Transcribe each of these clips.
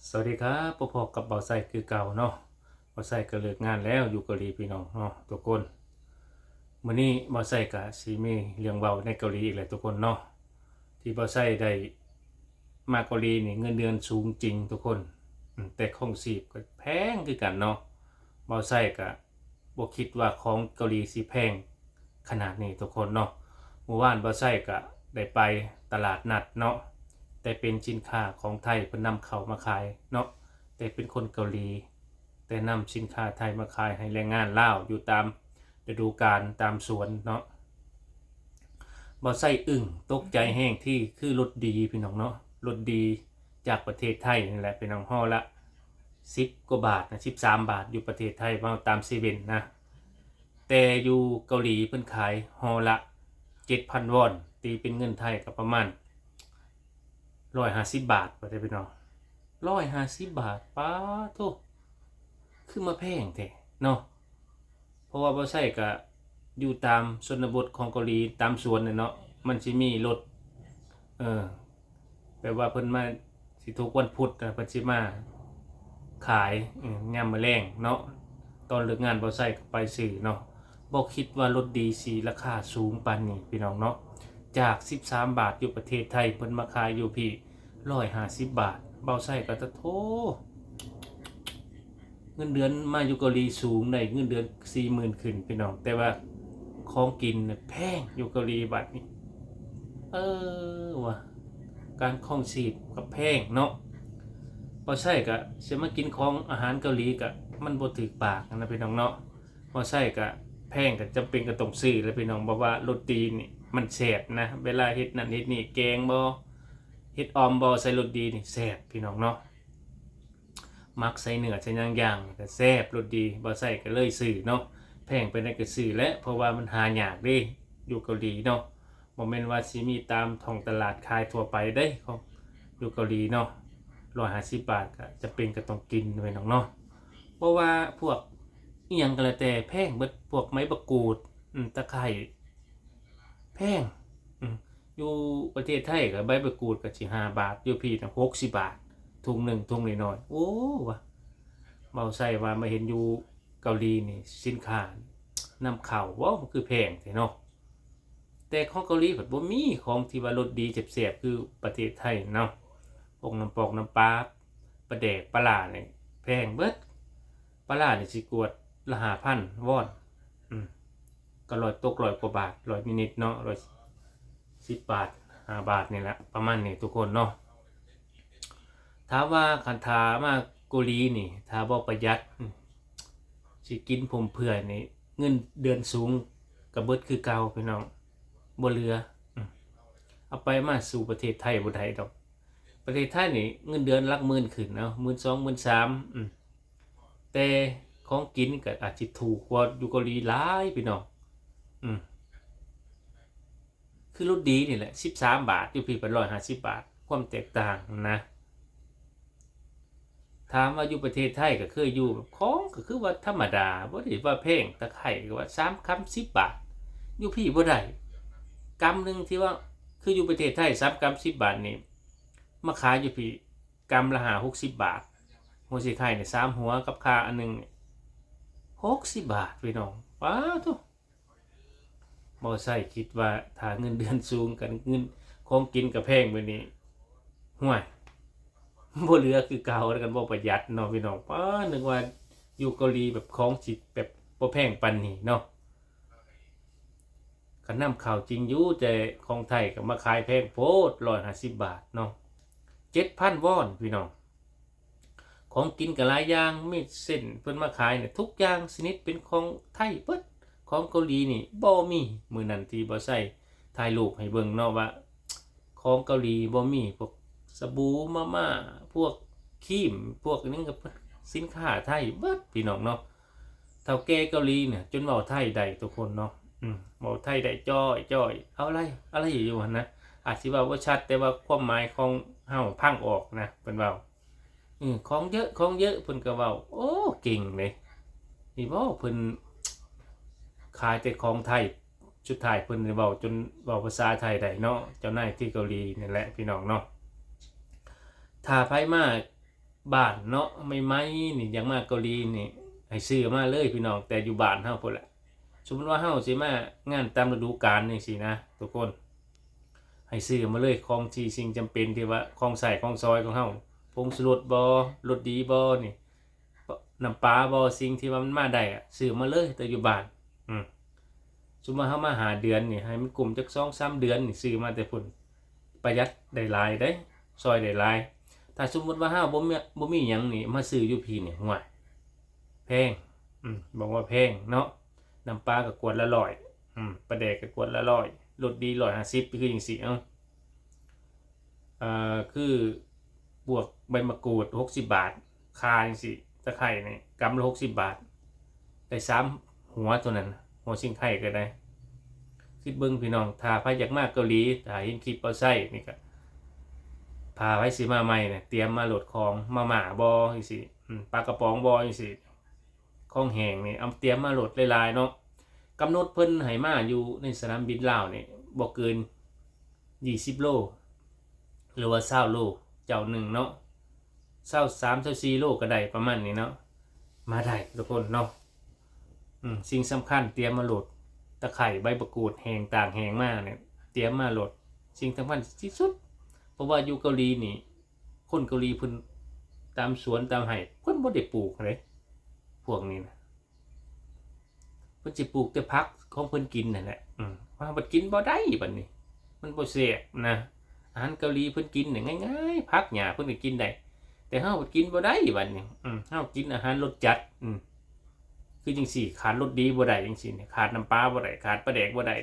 ສະຫວັດດີຄັບ ພົບພໍ້ກັບບ່າວໄຊຄືເກົ່າເນາະ. ບ່າວໄຊກໍເລີກງານແລ້ວຢູ່ເກົາຫຼີພີ່ນ້ອງເນາະທຸກຄົນ. ມື້ນີ້ບ່າວໄຊກໍຊິມີເລື່ອງເວົ້າໃນເກົາຫຼີອີກແຫຼະທຸກຄົນເນາະ. ທີ່ບ່າວໄຊໄດ້ມາເກົາຫຼີນີ້ ເງິນເດືອນສູງຈິງທຸກຄົນ ອາ ແຕ່ຄອງຊີບກໍແພງຄືກັນເນາະ. ບ່າວໄຊກໍ ບໍ່ຄິດວ່າຂອງເກົາຫຼີຊິແພງຂະໜາດນີ້ທຸກຄົນເນາະ. ມື້ວານບ່າວໄຊກະໄດ້ໄປຕະຫຼາດນັດເນາະ, ແຕ່ເປັນສິນຄ້າຂອງໄທເພິ່ນນຳເຂົ້າມາຂາຍເນາະ, ແຕ່ເປັນຄົນເກົາຫຼີ ແຕ່ນຳສິນຄ້າໄທມາຂາຍໃຫ້ແຮງງານລາວຢູ່ຕາມລະດູການ ຕາມສວນເນາະ. ບ່າວໄຊອຶ້ງຕົກໃຈແຮງທີ່ຄືລົດດີພີ່ນ້ອງເນາະ, ລົດດີຈາກປະເທດໄທນີ້ແຫຼະພີ່ນ້ອງ, ຫໍ່ລະສິບກວ່າບາດນະ, ສິບສາມບາດ ຢູ່ປະເທດໄທເຮົາຕາມເຊເວັ່ນນະ, ແຕ່ຢູ່ເກົາຫຼີເພິ່ນຂາຍຫໍ່ລະເຈັດພັນວອນ, ຕີເປັນເງິນໄທກໍປະມານຮ້ອຍຫ້າສິບບາດ ວ່າແທ້ພີ່ນ້ອງ, ຮ້ອຍຫ້າສິບບາດ. ປາໂທ້ ຄືມາແພງແທ້ເນາະ. ເພາະວ່າບ່າວໄຊກະຢູ່ຕາມຊົນນະບົດຂອງເກົາຫຼີ ຕາມສວນແຫຼະເນາະ, ມັນຊິມີລົດ ເອີ ແບບວ່າເພິ່ນມາ ຊິທຸກວັນພຸດນະ ເພິ່ນຊິມາຂາຍ ເອີ ຍາມມື້ແລງເນາະ. ຕອນເລີກງານບ່າວໄຊກໍໄປຊື້ເນາະ, ບໍ່ຄິດວ່າລົດດີຊິລາຄາສູງປານນີ້ພີ່ນ້ອງເນາະ. ຈາກສິບສາມບາດຢູ່ປະເທດໄທ ເພິ່ນມາຂາຍຢູ່ພີ້ຮ້ອຍຫ້າສິບບາດ. ບ່າວໄຊກໍຕະໂທ ເງິນເດືອນມາຢູ່ເກົາຫຼີສູງ ໄດ້ເງິນເດືອນສີ່ໝື່ນຂຶ້ນພີ່ນ້ອງ, ແຕ່ວ່າຂອງກິນນະແພງຢູ່ເກົາຫຼີບາດນີ້. ເອີ ວ່າການຄອງຊີບກໍແພງເນາະ. ບ່າວໄຊກໍຊິມາກິນຂອງອາຫານເກົາຫຼີກໍມັນບໍ່ຖືກປາກນະພີ່ນ້ອງເນາະ. ບໍ່ໃຊ້ກະແພງ ກະຈຳເປັນກະຕ້ອງຊື້ແຫຼະພີ່ນ້ອງ. ເພາະວ່າໂລຕີນີ້ມັນແຊບນະ, ເວລາເຮັດນັ້ນເຮັດນີ້ ແກງບໍ ເຮັດອ່ອມບໍ ໃສ່ໂລຕີນີ້ແຊບພີ່ນ້ອງເນາະ. ໝັກໃສ່ເນື້ອໃສ່ຫຍັງຢ່າງກະແຊບໂລຕີ, ບໍ່ໃຊ້ກະເລີຍຊື້ເນາະ. ແພງປານໃດກະຊື້ແຫຼະ ເພາະວ່າມັນຫາຍາກເດ້ ຢູ່ເກົາຫຼີເນາະ. ບໍ່ແມ່ນວ່າຊິມີຕາມທ້ອງຕະຫຼາດຂາຍທົ່ວໄປເດ້ ຂອງຢູ່ເກົາຫຼີເນາະ. ຮ້ອຍຫ້າສິບບາດກະຈຳເປັນກະຕ້ອງກິນພີ່ນ້ອງເນາະ. ເພາະວ່າພວກ ອີ່ຫຍັງກໍແລ້ວແຕ່ແພງເບິດ, ພວກໃບບະກູດ ອືມ ຕະໄຄ ແພງ ອືມ ຢູ່ປະເທດໄທກໍໃບບະກູດກໍຊິຫ້າບາດ, ຢູ່ພີ້ນະຫົກສິບບາດ ຖົງໜຶ່ງ ຖົງນ້ອຍໆ. ໂອ້ ວ່າ ເວົ້າໃສ່ວ່າມາເຫັນຢູ່ເກົາຫຼີນີ້ ສິນຄ້ານຳເຂົ້າ ເວົ້າ ມັນຄືແພງແທ້ເນາະ. ແຕ່ຂອງເກົາຫຼີພັດບໍ່ມີຂອງທີ່ວ່າລົດດີແຊບໆ ຄືປະເທດໄທເນາະ. ພວກນ້ຳປອກນ້ຳປາ ປາແດກ ປາຫຼ້ານີ້ແພງເບິດ. ປາຫຼ້ານີ້ຊິກວດລະຫ້າພັນວອນ ອືມ ກໍຮ້ອຍ ຕົກຮ້ອຍກວ່າບາດ ຮ້ອຍນິດໆເນາະ, ຮ້ອຍສິບບາດ ຫ້າບາດນີ້ແຫຼະ ປະມານນີ້ທຸກຄົນເນາະ. ຖາມວ່າຄັນຖ້າມາເກົາຫຼີນີ້ ຖ້າບໍ່ປະຢັດ ອືມ ຊິກິນຟຸມເຟືອຍນີ້ ເງິນເດືອນສູງກະເບິດຄືເກົ່າພີ່ນ້ອງ ບໍ່ເຫຼືອ. ອືມ ເອົາໄປມາສູ່ປະເທດໄທບໍ່ໄດ້ດອກ. ປະເທດໄທນີ້ເງິນເດືອນຫຼັກໝື່ນຂຶ້ນເນາະ, ໝື່ນສອງ ໝື່ນສາມ ອືມ ແຕ່ຂອງກິນກໍອາດຊິຖືກກວ່າຢູ່ເກົາຫຼີຫຼາຍພີ່ນ້ອງ. ອືມ ຄືລົດດີນີ້ແຫຼະ ສິບສາມບາດ, ຢູ່ພີ້ເປັນຮ້ອຍຫ້າສິບບາດ, ຄວາມແຕກຕ່າງນະ. ຖາມວ່າຢູ່ປະເທດໄທກໍເຄີຍຢູ່ແບບຂອງກໍຄືວ່າທຳມະດາ, ບໍ່ໄດ້ວ່າແພງ, ຕະໄຄກໍວ່າສາມກຳສິບບາດ, ຢູ່ພີ້ບໍ່ໄດ້. ກຳໜຶ່ງທີ່ວ່າ ຄືຢູ່ປະເທດໄທສາມກຳສິບບາດນີ້ ມາຂາຍຢູ່ພີ້ ກຳລະຫ້າຫົກສິບບາດ, ຫົວສີໄຄນີ້ສາມຫົວກັບຂ່າອັນໜຶ່ງຫົກສິບບາດພີ່ນ້ອງ. ປາໂທ້ ບໍ່ໃຊ້ ຄິດວ່າຖ້າເງິນເດືອນສູງກັນ ເງິນຂອງກິນກໍແພງແບບນີ້ ຫ້ວຍ ບໍ່ເຫຼືອຄືເກົ່າ ຄັນບໍ່ປະຢັດເນາະພີ່ນ້ອງ. ປາ ນຶກວ່າຢູ່ເກົາຫຼີແບບຂອງຊິແບບບໍ່ແພງປານນີ້ເນາະ. ກະນຳເຂົ້າຈິງຢູ່ ແຕ່ຂອງໄທກໍມາຂາຍແພງໂພດ ຮ້ອຍຫ້າສິບບາດເນາະ, ເຈັດພັນວອນພີ່ນ້ອງ. ຂອງກິນກໍຫຼາຍຢ່າງ ມີເສັ້ນເພິ່ນມາຂາຍນີ້ ທຸກຢ່າງຊະນິດເປັນຂອງໄທເບິດ, ຂອງເກົາຫຼີນີ້ບໍ່ມີ. ມື້ນັ້ນທີ່ບ່າວໄຊຖ່າຍຮູບໃຫ້ເບິ່ງເນາະວ່າ ຂອງເກົາຫຼີບໍ່ມີ, ພວກສະບູ ມາມ່າ ພວກຄຣີມ ພວກຫຍັງກໍສິນຄ້າໄທເບິດພີ່ນ້ອງເນາະ. ເຖົ້າແກ່ເກົາຫຼີນະຈົນເວົ້າໄທໄດ້ທຸກຄົນເນາະ, ອືມ ເວົ້າໄທໄດ້ຈ້ອຍໆ ເອົາໄລ ອະໄລຢູ່ຫັ້ນນະ. ອາດຊິເວົ້າບໍ່ຊັດ ແຕ່ວ່າຄວາມໝາຍຂອງເຮົາຟັງອອກນະ ເພິ່ນເວົ້າ ອື ຂອງເຍີະ ຂອງເຍີະ ເພິ່ນກໍເວົ້າ. ໂອ້ ເກັ່ງເດ້ ນີ້ບໍ ເພິ່ນຂາຍແຕ່ຂອງໄທ. ສຸດທ້າຍເພິ່ນໄດ້ເວົ້າຈົນເວົ້າພາສາໄທໄດ້ເນາະ, ເຈົ້ານາຍທີ່ເກົາຫຼີນີ້ແຫຼະພີ່ນ້ອງເນາະ. ຖ້າໃຜມາ ບ້ານເນາະ ໃໝ່ໆນີ້ ຢາກມາເກົາຫຼີນີ້ ໃຫ້ຊື້ມາເລີຍພີ່ນ້ອງ ແຕ່ຢູ່ບ້ານເຮົາພຸ້ນແຫຼະ. ສົມມຸດວ່າເຮົາຊິມາງານຕາມລະດູການຈັ່ງຊີ້ນະທຸກຄົນ ໃຫ້ຊື້ມາເລີຍ ຂອງທີ່ສິ່ງຈຳເປັນທີ່ວ່າຂອງໃຊ້ຂອງສອຍຂອງເຮົາ ຜົງຊູລົດບໍ ລົດດີບໍນີ້ ນ້ຳປາບໍ ສິ່ງທີ່ວ່າມັນມາໄດ້ອະ ຊື້ມາເລີຍແຕ່ຢູ່ບ້ານ. ອືມ ສົມມຸດວ່າເຮົາມາຫ້າເດືອນນີ້ ໃຫ້ມັນກຸ້ມຈັກສອງສາມເດືອນນີ້ ຊື້ມາແຕ່ພຸ້ນ ປະຢັດໄດ້ຫຼາຍເດ້ ຊ່ອຍໄດ້ຫຼາຍ. ຖ້າສົມມຸດວ່າເຮົາບໍ່ມີ ບໍ່ມີຫຍັງນີ້ ມາຊື້ຢູ່ພີ້ນີ້ ຫ້ວຍ ແພງ ອືມ ບອກວ່າແພງເນາະ. ນ້ຳປາກໍກວດລະຮ້ອຍ ອືມ ປາແດກກໍກວດລະຮ້ອຍ ລົດດີຮ້ອຍຫ້າສິບ ຄືຈັ່ງຊີ້ ເອົ້າ ເອີ ຄືບວກໃບມະກູດຫົກສິບບາດ ຂ່າຈັ່ງຊີ້ ຕະໄຄນີ້ກຳລະຫົກສິບບາດ ໄດ້ສາມຫົວເທົ່ານັ້ນ ຫົວຊິງໄຄກໍໄດ້. ຄິດເບິ່ງພີ່ນ້ອງ ຖ້າໃຜຢາກມາເກົາຫຼີ ຖ້າເຫັນຄລິບເອົາໃຊ້ນີ້ກໍ ຖ້າໃຜຊິມາໃໝ່ນະ ຕຽມມາໂລດຂອງ ມາມ່າບໍຈັ່ງຊີ້ ອືມ ປາກະປ໋ອງບໍຈັ່ງຊີ້ ຂອງແຫ້ງນີ້ ເອົາຕຽມມາໂລດຫຼາຍໆເນາະ. ກຳນົດເພິ່ນໃຫ້ມາຢູ່ໃນສະໜາມບິນລາວນີ້ ບໍ່ເກີນຊາວໂລ ຫຼືວ່າຊາວໂລ ເຈົ້າໜຶ່ງເນາະ ຊາວສາມ ຊາວສີ່ໂລກໍໄດ້ ປະມານນີ້ເນາະ ມາໄດ້ທຸກຄົນເນາະ. ອືມ ສິ່ງສຳຄັນ ຕຽມມາໂລດ ຕະໄຄ ໃບມະກູດແຫ້ງ ຕາກແຫ້ງມານີ້ ຕຽມມາໂລດ ສິ່ງສຳຄັນທີ່ສຸດ ເພາະວ່າຢູ່ເກົາຫຼີນີ້ ຄົນເກົາຫຼີເພິ່ນ ຕາມສວນຕາມໄຮ່ ເພິ່ນບໍ່ໄດ້ປູກເດ້ ພວກນີ້ນະ ເພິ່ນຊິປູກແຕ່ຜັກຂອງເພິ່ນກິນນັ້ນແຫຼະ. ອືມ ເຮົາບັດກິນບໍ່ໄດ້ບັດນີ້ ມັນບໍ່ແຊບນະ. ອາຫານເກົາຫຼີເພິ່ນກິນນີ້ງ່າຍໆ ຜັກຫຍ້າເພິ່ນກໍກິນໄດ້ ແຕ່ເຮົາບັດກິນບໍ່ໄດ້ບັດນີ້. ອືມ ເຮົາກິນອາຫານລົດຈັດ ອືມ ຄືຈັ່ງຊີ້ ຂາດລົດດີບໍ່ໄດ້ຈັ່ງຊີ້ ຂາດນ້ຳປາບໍ່ໄດ້ ຂາດປາແດກບໍ່ໄດ້.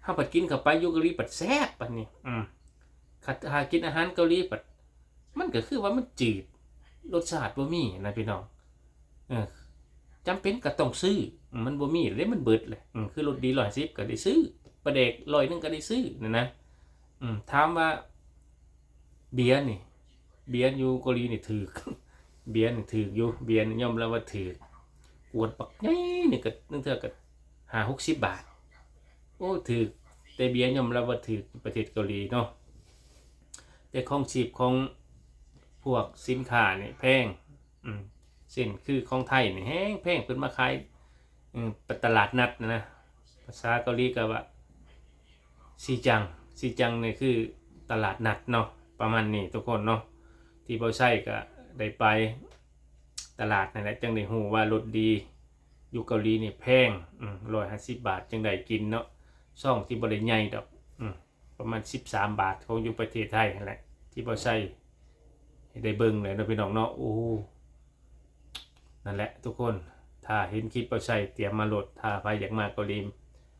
ເຮົາພັດກິນເຂົ້າໄປຢູ່ເກົາຫຼີພັດແຊບບັດນີ້ ອືມ ຄັນຖ້າກິນອາຫານເກົາຫຼີພັດ ມັນກໍຄືວ່າມັນຈືດ ລົດຊາດບໍ່ມີນະພີ່ນ້ອງ. ເອີ ຈຳເປັນກໍຕ້ອງຊື້ ມັນບໍ່ມີເດ້ ມັນເບິດແຫຼະ. ອືມ ຄືລົດດີຮ້ອຍຫ້າສິບກໍໄດ້ຊື້ ປາແດກຮ້ອຍໜຶ່ງກໍໄດ້ຊື້ນັ້ນນະ. ອືມ ຖາມວ່າເບຍນີ້ ເບຍຢູ່ເກົາຫຼີນີ້ຖືກ ເບຍນີ້ຖືກຢູ່ ເບຍນີ້ຍອມຮັບວ່າຖືກ ຂວດບັກໃຫຍ່ນີ້ກໍ ລາງເທື່ອກໍຫ້າຫົກສິບບາດ. ໂອ້ ຖືກ ແຕ່ເບຍຍອມຮັບວ່າຖືກ ປະເທດເກົາຫຼີເນາະ ແຕ່ຄອງຊີບຂອງພວກສິນຄ້ານີ້ແພງ. ອືມ ເຊັ່ນຄືຂອງໄທນີ້ແຮງແພງ ເພິ່ນມາຂາຍ ອືມ ຕະຫຼາດນັດນະ ພາສາເກົາຫຼີກໍວ່າຊີຈັງ ຊີຈັງນີ້ຄືຕະຫຼາດນັດເນາະ ປະມານນີ້ທຸກຄົນເນາະ. ທີ່ເບົາໄຊກໍໄດ້ໄປຕະຫຼາດນັ້ນແຫຼະ ຈຶ່ງໄດ້ຮູ້ວ່າລົດດີຢູ່ເກົາຫຼີນີ້ແພງ ອືມ ຮ້ອຍຫ້າສິບບາດຈຶ່ງໄດ້ກິນເນາະ ຊອງທີ່ບໍ່ໄດ້ໃຫຍ່ດອກ ອືມ ປະມານສິບສາມບາດ ຂອງຢູ່ປະເທດໄທຫັ້ນແຫຼະ ທີ່ເບົາໄຊໃຫ້ໄດ້ເບິ່ງແຫຼະເນາະ ພີ່ນ້ອງເນາະ. ໂອ້ ນັ້ນແຫຼະທຸກຄົນ ຖ້າເຫັນຄລິບເບົາໄຊຕຽມມາໂລດ ຖ້າໃຜຢາກມາເກົາຫຼີ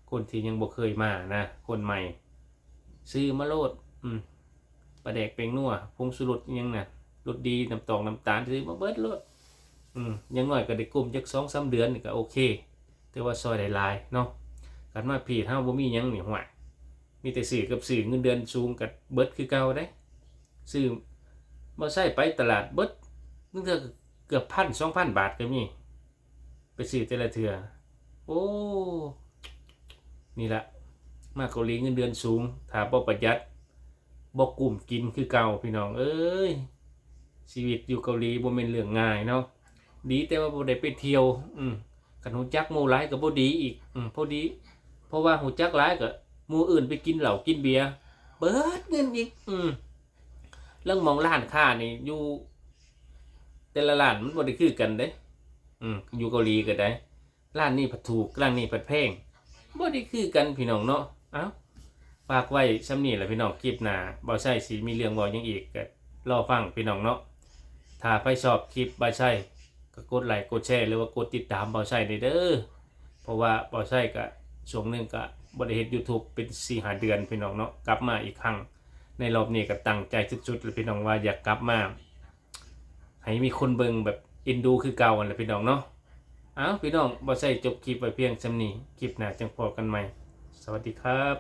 ຄົນທີ່ຍັງບໍ່ເຄີຍມານະ ຄົນໃໝ່ ຊື້ມາໂລດ ອືມ ປາແດກ ແປ້ງນົວ ຜົງຊູລົດ ອີ່ຫຍັງນະ ລົດດີ ນ້ຳຕອງ ນ້ຳຕານ ຊື້ມາເບິດໂລດ. ອືມ ຢ່າງໜ້ອຍກໍໄດ້ກຸ້ມຈັກສອງສາມເດືອນນີ້ກໍໂອເຄ ຖືວ່າຊ່ອຍໄດ້ຫຼາຍເນາະ. ຄັນມາພີ້ເຮົາບໍ່ມີຫຍັງນີ້ ຫ້ວຍ ມີແຕ່ຊື້ກັບຊື້ ເງິນເດືອນສູງກໍເບິດຄືເກົ່າເດ້. ຊື້ ເບົາໄຊໄປຕະຫຼາດເບິດ ລາງເທື່ອເກືອບພັນ ສອງພັນບາດກໍມີ ໄປຊື້ແຕ່ລະເທື່ອ. ໂອ້ ນີ້ລະ ມາເກົາຫຼີເງິນເດືອນສູງ ຖ້າບໍ່ປະຢັດ ບໍ່ກຸ້ມກິນຄືເກົ່າ ພີ່ນ້ອງເອີຍ. ຊີວິດຢູ່ເກົາຫຼີບໍ່ແມ່ນເລື່ອງງ່າຍເນາະ ດີແຕ່ວ່າບໍ່ໄດ້ໄປທ່ຽວ. ອືມ ຄັນຮູ້ຈັກໝູ່ຫຼາຍກໍບໍ່ດີອີກ. ອືມ ພໍດີ ເພາະວ່າຮູ້ຈັກຫຼາຍກໍໝູ່ອື່ນໄປກິນເຫຼົ້າກິນເບຍ ເບິດເງິນອີກ. ອືມ ລາງໝ່ອງຮ້ານຄ້ານີ້ຢູ່ແຕ່ລະຮ້ານມັນບໍ່ໄດ້ຄືກັນເດ້. ອືມ ຢູ່ເກົາຫຼີກໍໄດ້ ຮ້ານນີ້ພັດຖືກ ຮ້ານນີ້ພັດແພງ ບໍ່ໄດ້ຄືກັນ ພີ່ນ້ອງເນາະ. ເອົ້າ ຝາກໄວ້ສ່ຳນີ້ລະພີ່ນ້ອງ ຄລິບໜ້າເບົາໄຊຊິມີເລື່ອງເວົ້າຫຍັງອີກກໍລໍຟັງ ພີ່ນ້ອງເນາະ. ຖ້າໃຜຊອບຄລິບເບົາໄຊກໍກົດໄລກົດແຊ ຫຼືວ່າກົດຕິດຕາມເບົາໄຊແດ່ເດີ ເພາະວ່າເບົາໄຊກໍຊ່ວງໜຶ່ງກໍບໍ່ໄດ້ເຮັດຢູທູບເປັນສີ່ຫ້າເດືອນ ພີ່ນ້ອງເນາະ. ກັບມາອີກຄັ້ງ ໃນລອບນີ້ກໍຕັ້ງໃຈສຸດໆລະ ພີ່ນ້ອງ ວ່າຢາກກັບມາ ໃຫ້ມີຄົນເບິ່ງແບບເອັນດູຄືເກົ່າຫັ້ນລະ ພີ່ນ້ອງເນາະ. ເອົ້າ ພີ່ນ້ອງ ເບົາໄຊຈົບຄລິບໄວ້ພຽງສ່ຳນີ້ ຄລິບໜ້າຈັ່ງພໍ້ກັນໃໝ່. ສະຫວັດດີຄັບ.